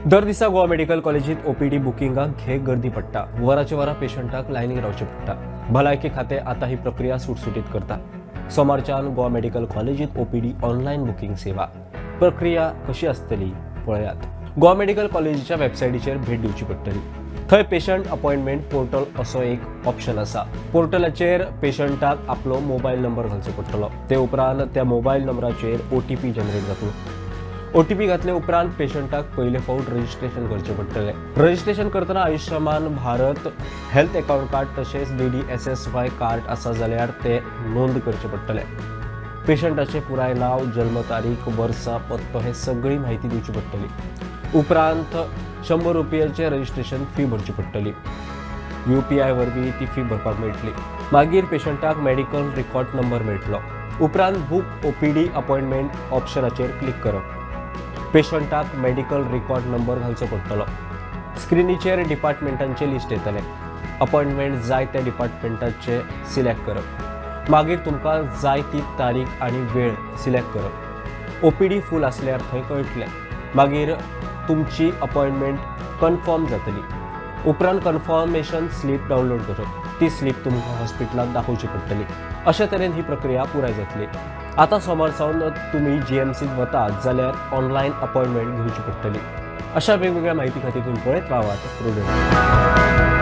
दर दिसा गोवा मेडिकल कॉलेजीत ओपीडी बुकिंगाक घे गर्दी पडटा. वराचे वरां पेशंटाक लायनीक रावचें पडटा. भलायकी खातें आतां ही प्रक्रिया सुटसुटीत करता. सोमारच्यान गोवा मेडिकल कॉलेजीत ओपीडी ऑनलायन बुकींग सेवा. प्रक्रिया कशी आसतली पळयात. गोवा मेडिकल कॉलेजीच्या वेबसायटीचेर भेट दिवची पडटली. थंय पेशंट अपॉयंटमेंट पोर्टल असो एक ऑप्शन आसा. पोर्टलाचेर पेशंटाक आपलो मोबायल नंबर घालचो पडटलो. ते उपरांत त्या मोबायल नंबराचेर ओटीपी जनरेट जातलो. ओटीपी घातले उपरांत पेशंटाक पयले फावट रजिस्ट्रेशन करचें पडटलें. रजिस्ट्रेशन करतना Ayushman Bharat health account card तशेंच डीडीएसएसवाय कार्ड आसा जाल्यार ते नोंद करचें पडटलें. पेशंटाचें पुराय नांव, जल्म तारीख, वर्सां, पत्तो हे सगळी म्हायती दिवची पडटली. उपरांत 100 रुपयाचें रजिस्ट्रेशन फी भरची पडटली. यूपीआय वरवीं ती फी भरपाक मेळटली. मागीर पेशंटाक मेडिकल रिकॉर्ड नंबर मेळटलो. उपरांत बूक ओपीडी अपॉयंटमेंट ऑप्शनाचेर क्लिक करप. पेशंटाक मेडिकल रिकॉर्ड नंबर घालचो पडटलो. स्क्रिनीचेर डिपार्टमेंटांचें लिस्ट येतलें. अपॉयंटमेंट जाय त्या डिपार्टमेंटाचें सिलेक्ट करप. मागीर तुमकां जाय ती तारीख आनी वेळ सिलेक्ट करप. ओपीडी फूल आसल्यार थंय कळटलें. मागीर तुमची अपॉयंटमेंट कन्फर्म जातली. उपरांत कन्फर्मेशन स्लीप डावनलोड करप. ती स्लीप तुमकां हॉस्पिटलांत दाखोवची पडटली. अशे तरेन ही प्रक्रिया पुराय जातली. आतां सोमार सावन तुमी जीएमसीत वतात जाल्यार ऑनलायन अपॉयंटमेंट घेवची पडटली. अशा वेगवेगळ्या म्हायती खातीर तुमी पळयत रावात प्रुडंट.